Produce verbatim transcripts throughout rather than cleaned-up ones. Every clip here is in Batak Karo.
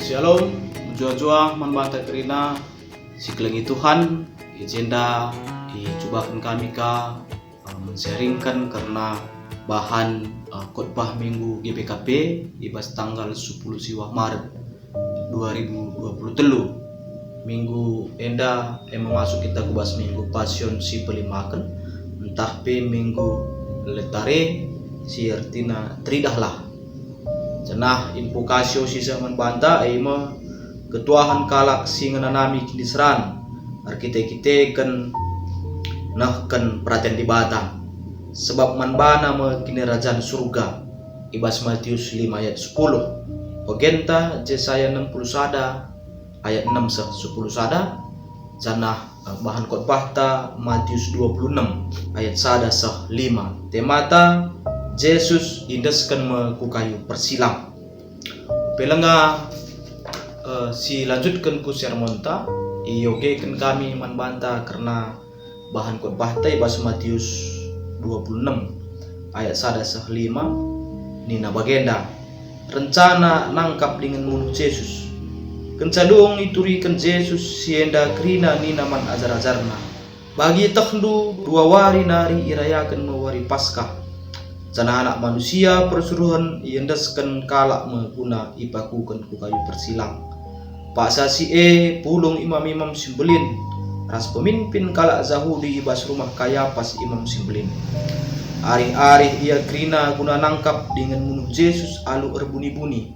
Shalom, mejuah-juah man banta kerina si kelengi Tuhan. I jenda icubaken kami ka, eh, men-sharingken kerna bahan, eh, khotbah Minggu G B K P i bas tanggal sepuluh siwah Maret dua ribu dua puluh telu. Minggu enda e me masuk kita ku bas Minggu Pasion si pelimaken, ntah pe Minggu Letare, si ertina Teridahlah. Janah invokasi si seh man banta e me ketuahen kalak si ngenanami kiniseran, erkite-kiteken nehken peraten Dibata, sebab man bana me Kinirajan Surga, i bas Matius lima ayat sepuluh, ogenta Jesaya enam puluh sada ayat enam seh sepuluh sada, janah, eh, bahan khotbahta Matius dua puluh enam ayat sada seh lima. Temata, Jesus iendesken me ku kayu persilang. Pe langa, eh, si lanjutken ku sermonta, iogeken kami man banta kerna bahan khotbahta i bas Matius dua puluh enam ayat sada seh lima, nina bagenda, rencana nangkap dingen munuh Jesus. Kenca dung ituriken Jesus si enda kerina nina man ajar-ajarNa, "Bagi ietehndu dua wari nari irayaken me wari Paskah, janah Anak Manusia persuruhen iendesken kalak me guna ipakuken ku kayu persilang." Paksa si e pulung imam-imam si mbelin ras peminpin kalak Jahudi i bas rumah Kayapas imam si mbelin. Arih-arih ia kerina guna nangkap dingen munuh Jesus alu erbuni-buni.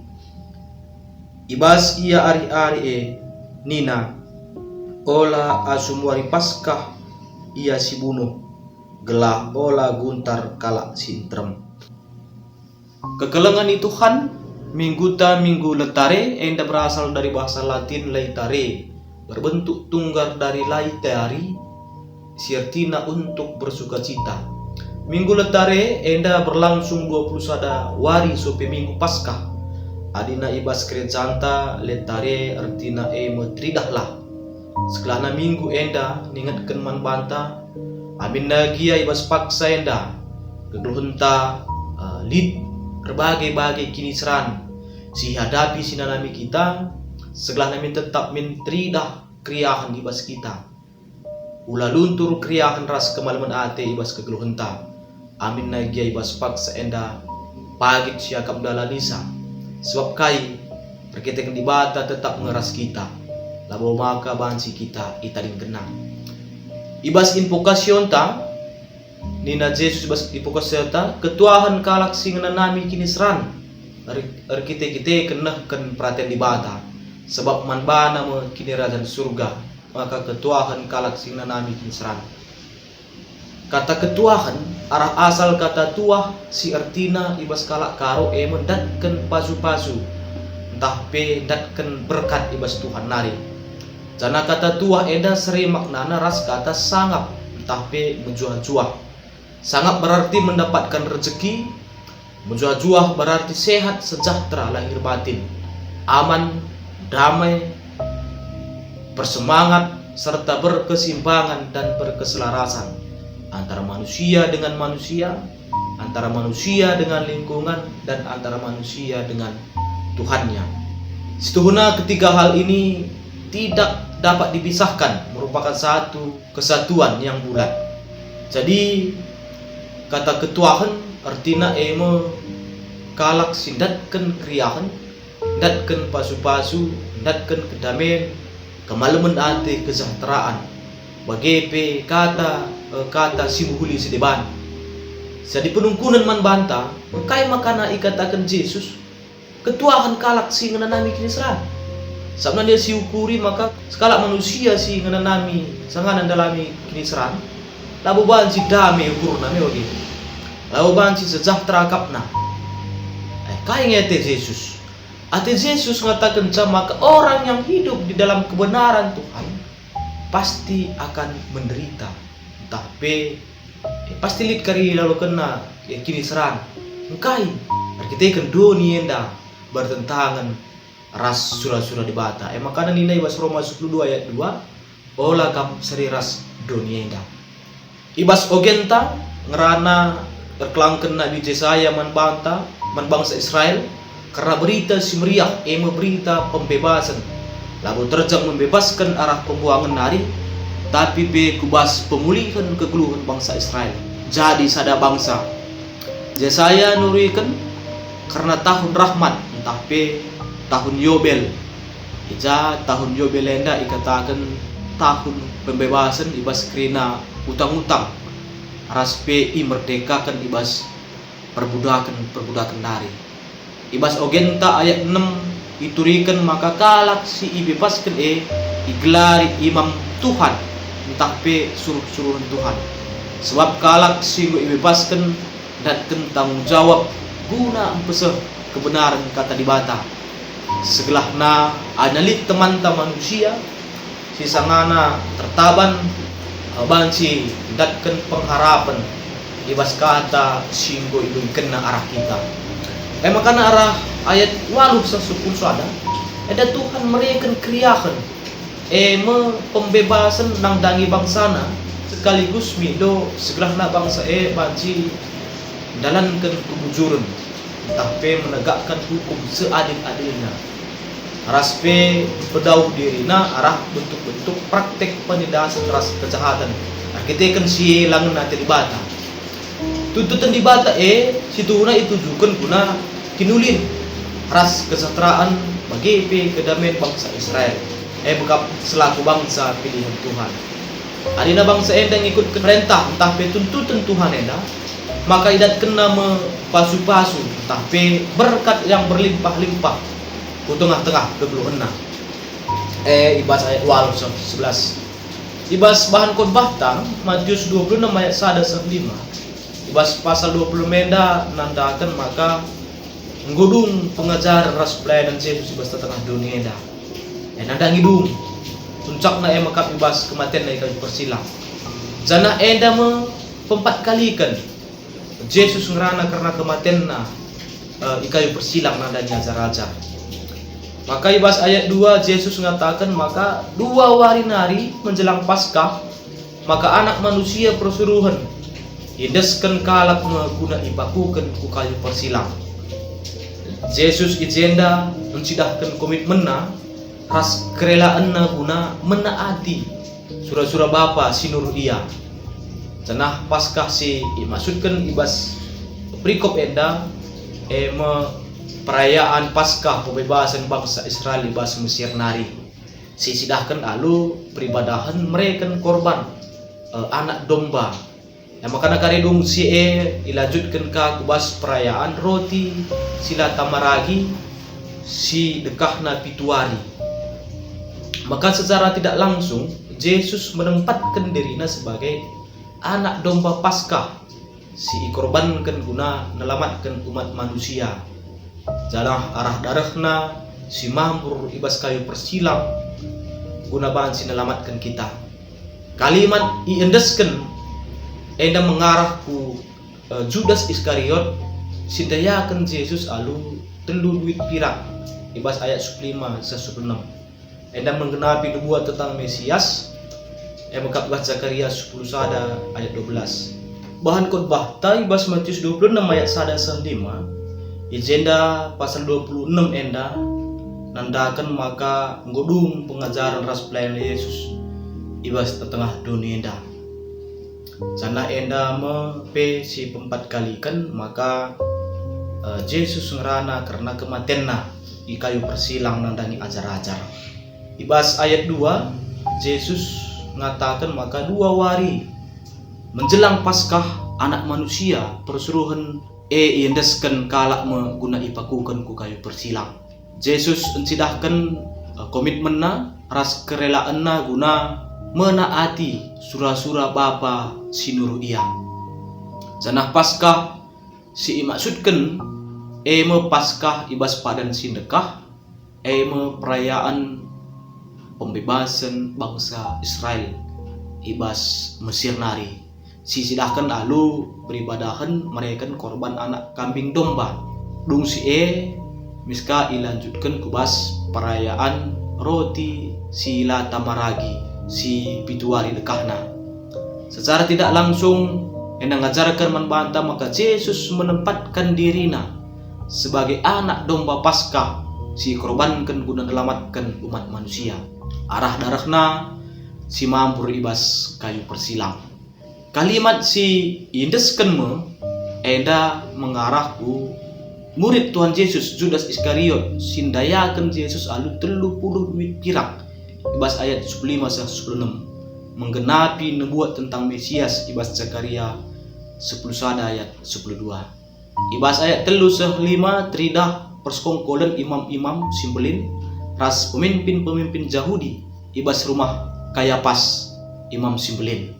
I bas ia arih-arih e nina, "Ola asum wari Paskah ia sibunuh, gelah ola guntar kalak si nterem." Kekelengen i Tuhan, mingguta Minggu Letare enda berasal dari bahasa Latin laetare, berbentuk tunggar dari laetari, si ertina untuk bersukacita. Minggu Letare enda berlangsung dua puluh sada wari sope Minggu Paskah. Adina i bas gerejanta Letare ertina e me Teridahlah. Segelahna minggu enda ningetken man banta, aminna gia i bas paksa enda, kegeluhenta, eh, lit erbage-bage kiniseran si ihadapi si nanami kita, segelahna min tetap min teridah keriahen i bas kita. Ula luntur keriahen ras kemalemen ate i bas kegeluhenta. Aminna gia i bas paksa enda pagit siakap dalanisa. Sebab kai? Erkiteken Dibata tetap nge ras kita, labo maka banci kita itadingkenNa. I bas invokasionta, nina Jesus i bas invokasionta, "Ketuahen kalak si ngenanami kiniseran, er-, erkite-kiteken nehken peraten Dibata, sebab man baNa me Kinirajan Surga." Maka ketuahen kalak si ngenanami kiniseran. Kata ketuahen arah asal kata tuah si ertina i bas kalak Karo e me ndatken pasu-pasu, ntah pe ndatken berkat i bas Tuhan nari. Janah kata tuah enda seri maknana ras kata sangap, ntah pe mejuah-juah. Sangap berarti mendapatkan rezeki, mejuah-juah berarti sehat, sejahtera lahir batin, aman, damai, bersemangat, serta berkeseimbangan dan berkeselarasan antara manusia dengan manusia, antara manusia dengan lingkungan, dan antara manusia dengan Tuhannya. Situhuna ketiga hal ini tidak dapat dipisahkan, merupakan satu kesatuan yang bulat. Jadi, kata ketuahen ertina e me kalak si ndatken keriahen, ndatken pasu-pasu, ndatken kedamen, kemalemen ate, kesejahteraan, bage pe kata, eh, kata si mehuli si deban. Jadi penungkunen man banta, engkai makana ikataken Jesus, ketuahen kalak si ngenanami kiniseran. Sabap ndia siukuri maka sekalak manusia si ngenanami sangana ndalani kiniseran, labo banci dame ukurna me bage. Labo banci sejahtera akapna. Eh, kai nge ate Jesus? Ate Jesus ngatakenca maka orang yang hidup di dalam kebenaran Tuhan pasti akan menderita, ntah pe, eh, pasti lit kari lalokenna, eh, kiniseran. Engkai? Erkiteken doni enda bertentangen ras sura-sura Dibata. E makana nina i bas Roma sepuluh dua ayat dua, "Ola kam seri ras doni enda." I bas ogenta ngerana erkelangken Nabi Jesaya man banta, man bangsa Israel, Kerna Berita Si Meriah, e me berita pembebasen, labo terjeng membebasken arah pembuangen nari, tapi pe ku bas pemulihen kegeluhen bangsa Israel jadi sada bangsa. Jesaya nuriken kerna tahun rahmat ntah pe tahun Yobel. I ja tahun Yobel enda ikataken tahun pembebasen i bas kerina utang-utang, ras pe imerdekaken i bas perbudaken-perbudaken nari. I bas ogenta ayat enem ituriken maka kalak si ibebasken e igelari imam Tuhan ntah pe suruh-suruhen Tuhan. Sebab kalak si enggo ibebasken ndatken tanggung jawab guna mpeseh kebenaren Kata Dibata. Segelahna, adi lit temanta manusia si sangana tertaban, eh, banci ndatken pengharapen i bas kata si enggo ibegikenna arah kita. E maka arah ayat waluh seh sepuluh sada, enda Tuhan mereken keriahen, e me pembebasen nandangi bangsaNa, sekaligus mindo segelahna bangsa e banci ndalanken kebujuren, ntah pe menegakkan hukum seadil-adilna, ras pe pedauh dirina arah bentuk-bentuk praktek penindasen ras kejahaten erkiteken si e langen ate Dibata. Tuntuten Dibata e si tuhuna itujuken guna kinulin ras kesejahteraan bage pe kedamen bangsa Israel, e mekap selaku bangsa pilihen Tuhan. Adina bangsa enda ngikutken perentah ntah pe tuntuten Tuhan enda, maka idatkenna me pasu-pasu ntah pe berkat yang berlimpah-limpah ku tengah-tengah kegeluhenna. E, i bas ayat waluh seh sebelas. I bas bahan khotbahta, Matius dua puluh enam ayat sada seh lima. I bas pasal dua puluh enam enda nandaken maka enggo dung pengajaren ras pelayanan Jesus i bas tengah-tengah doni enda. E nandangi dung, puncakna e mekap i bas kematenNa i kayu persilang. Janah enda me pempat kaliken Jesus ngerana kerna kematenNa, eh, i kayu persilang nandangi ajar-ajar. Maka i bas ayat dua Jesus ngataken maka dua wari nari menjelang Paskah, maka Anak Manusia persuruhen iendesken kalak me guna ipakuken ku kayu persilang. Jesus i jenda ncidahken komitmenNa ras kerelaenNa guna menaati sura-sura Bapa si nuruh Ia. Janah Paskah si imaksudken i bas perikop enda, e me perayaan Paskah pembebasen bangsa Israel i bas Mesir nari, si icidahken alu peribadahen mereken korban, eh, anak domba. E maka kari dung si e ilanjutken ka ku bas perayaan roti si la tama ragi si dekahna pitu wari. Maka secara tidak langsung, Jesus menempatken diriNa sebagai Anak Domba Paskah si ikorbanken guna nelamatken umat manusia, janah arah darehNa si mambur i bas kayu persilang guna banci nelamatken kita. Kalimat iendesken enda mengarah ku, eh, Judas Iskariot si ndayaken Jesus alu telu duit pirak, i bas ayat sepuluh lima seh sepuluh enam. Enda menggenapi nubuat tentang Mesias, e mekap bas Zakaria sepuluh sada ayat dua belas. Bahan khotbahta i bas Matius dua puluh enam ayat sada seh lima, i jenda pasal dua puluh enam enda nandaken maka enggo dung pengajaren ras pelayanan Jesus i bas tengah-tengah doni enda. Janah enda me pe si pempat kaliken maka, eh, Jesus ngerana kerna kematenNa i kayu persilang nandangi ajar-ajar. I bas ayat dua, Jesus ngataken maka dua wari menjelang Paskah Anak Manusia persuruhen e iendesken kalak me guna ipakuken ku kayu persilang. Jesus ncidahken, eh, komitmenNa ras kerelaenNa guna menaati sura-sura Bapa si nuruh Ia. Janah Paskah si imaksudken e me Paskah i bas padan si ndekah, e me perayaan pembebasen bangsa Israel i bas Mesir nari, si icidahken alu peribadahen mereken korban anak kambing domba. Dung si e, mis ka ilanjutken ku bas perayaan roti si la tama ragi, si pitu wari dekahna. Secara tidak langsung, enda ngajarken man banta maka Jesus menempatkan diriNa sebagai anak domba Paskah si ikorbanken guna nelamatken umat manusia, arah darehna si mambur i bas kayu persilang. Kalimat si iendesken me enda mengarah ku murid Tuhan Jesus, Judas Iskariot, si ndayaken Jesus alu telu puluh duit pirak, i bas ayat sepuluh lima seh sepuluh enem, menggenapi nubuat tentang Mesias i bas Zakaria sepuluh sada ayat sepuluh dua. I bas ayat telu seh lima teridah persekongkolen imam-imam si mbelin ras pemimpin-pemimpin Jahudi i bas rumah Kayapas, imam si mbelin.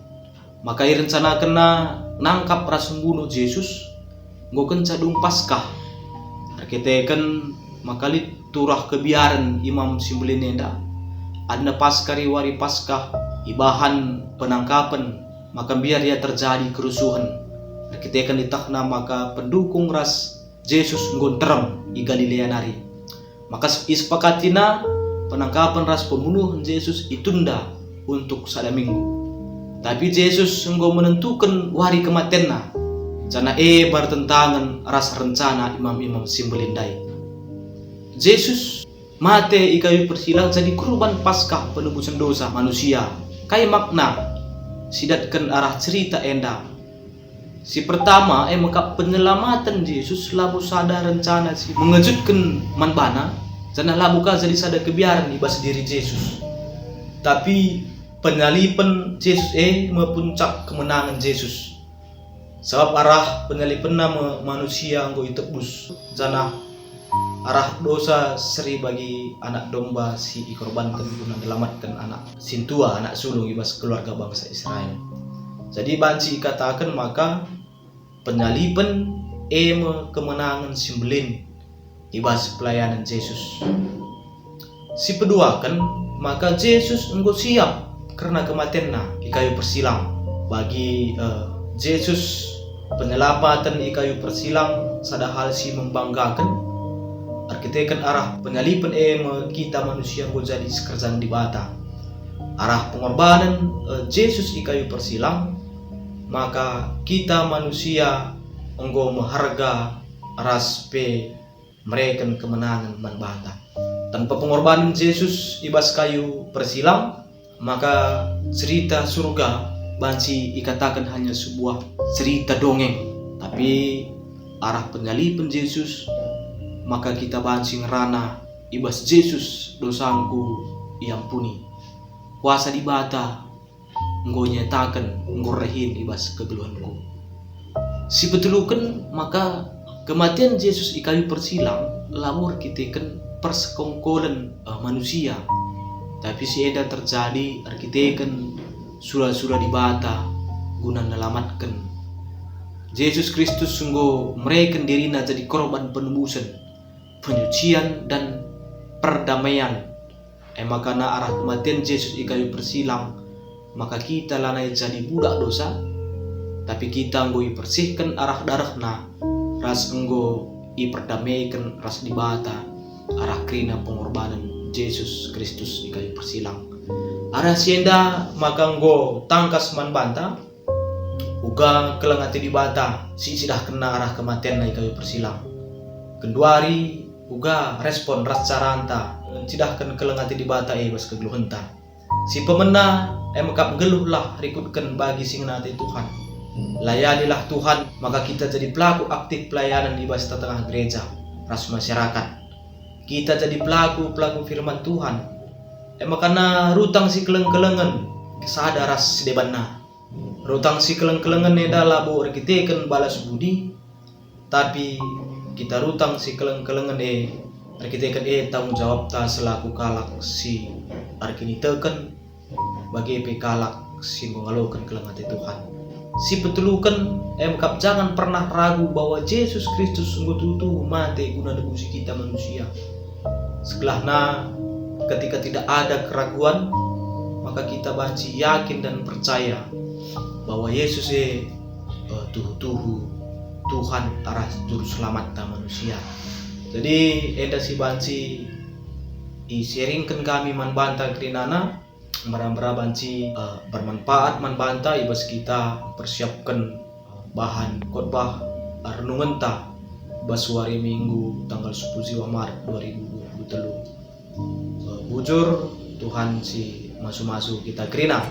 Maka irencanakenna nangkap ras mbunuh Jesus enggo kenca dung Paskah. Erkiteken maka lit turah kebiaren imam si mbelin enda, adna pas kari wari Paskah ibahan penangkapen, maka mbiar ia terjadi kerusuhen. Erkiteken itehna maka pendukung ras Jesus enggo nterem i Galilea nari. Maka isepakatina penangkapen ras pembunuhen Jesus itunda untuk sada minggu. Tapi Jesus enggo menentuken wari kematenNa, janah e bertentangen ras rencana imam-imam si mbelin ndai. Jesus mate i kayu persilang jadi kurban Paskah penebusen dosa manusia. Kai makna si idatken arah cerita enda? Si pertama, e mekap penyelamaten Jesus labo sada rencana si mengejutken man bana, janah labo ka jadi sada kebiaren i bas diri Jesus. Tapi penyalipen Jesus e me puncak kemenangen Jesus. Sabap arah penyalipenNa me manusia enggo itebus, janah arah dosa seri bagi Anak Domba si ikorbanken guna nelamatken anak sintua, anak sulung i bas keluarga bangsa Israel. Jadi banci ikataken maka penyalipen e me kemenangen si mbelin i bas pelayanen Jesus. Sipeduaken maka Jesus enggo siap kerna kematenNa i kayu persilang. Bagi, eh, Jesus, penyelamaten i kayu persilang sada hal si membanggaken. Erkiteken arah penyalipen e me kita manusia enggo jadi sikerjangen Dibata. Arah pengorbanen, eh, Jesus i kayu persilang, maka kita manusia enggo meherga ras pe mereken kemenangen man banta. Tanpa pengorbanen Jesus i bas kayu persilang, maka cerita surga banci ikataken hanya sebuah cerita dongeng. Tapi arah penyalipen Jesus, maka kita banci ngerana i bas Jesus dosangku iampuni. Kuasa Dibata enggo nyataken enggo erdahin i bas kegeluhenku. Sipeteluken maka kematen Jesus i kayu persilang labo erkiteken persekongkolen, eh, manusia, tapi si enda terjadi erkiteken sura-sura Dibata guna nelamatken. Jesus Kristus enggo mereken diriNa jadi korban penebusen, penyucian, dan perdamaian. E maka na arah kematen Jesus i kayu persilang, maka kita lanai jadi budak dosa, tapi kita enggo ipersihken arah darehNa, ras enggo iperdameken ras Dibata arah kerina pengorbanen Jesus Kristus i kayu persilang. Arah si enda maka enggo tangkas man banta, uga keleng ate Dibata si icidahkenNa arah kematenNa i kayu persilang. Genduari uga respon ras caranta ncidahken keleng ate Dibata e bas kegeluhenta. Si pemena e mekap nggeluhlah rikutken bagi si ngena ate Tuhan. Layanilah Tuhan, maka kita jadi pelaku aktif pelayanen i bas tengah-tengah gereja ras masyarakat. Kita jadi pelaku-pelaku firman Tuhan. E maka na rutang si keleng-kelengen sada ras si debanna. Rutang si keleng-kelengen enda labo erkiteken balas budi, tapi kita rutang si keleng-kelengen e erkiteken e tanggung jawabta selaku kalak si erkiniteken, bage pe kalak si enggo ngaloken keleng ate Tuhan. Sipeteluken, e mekap jangan pernah ragu bahwa Jesus Kristus enggo tuhu-tuhu mate guna nebusi kita manusia. Segelahna, ketika tidak ada keraguan, maka kita banci yakin dan percaya bahwa Yesus e, eh, tuhu-tuhu Tuhan arah Juru Selamatta manusia. Jadi, enda si banci i-sharingken kami man banta kerinana, mera-mera banci, eh, bermanfaat man banta i bas kita persiapken, eh, bahan khotbah renungenta. bas wari Minggu tanggal sepuluh Maret dua ribu dua puluh telu. Eh, bujur, Tuhan si masu-masu kita kerina.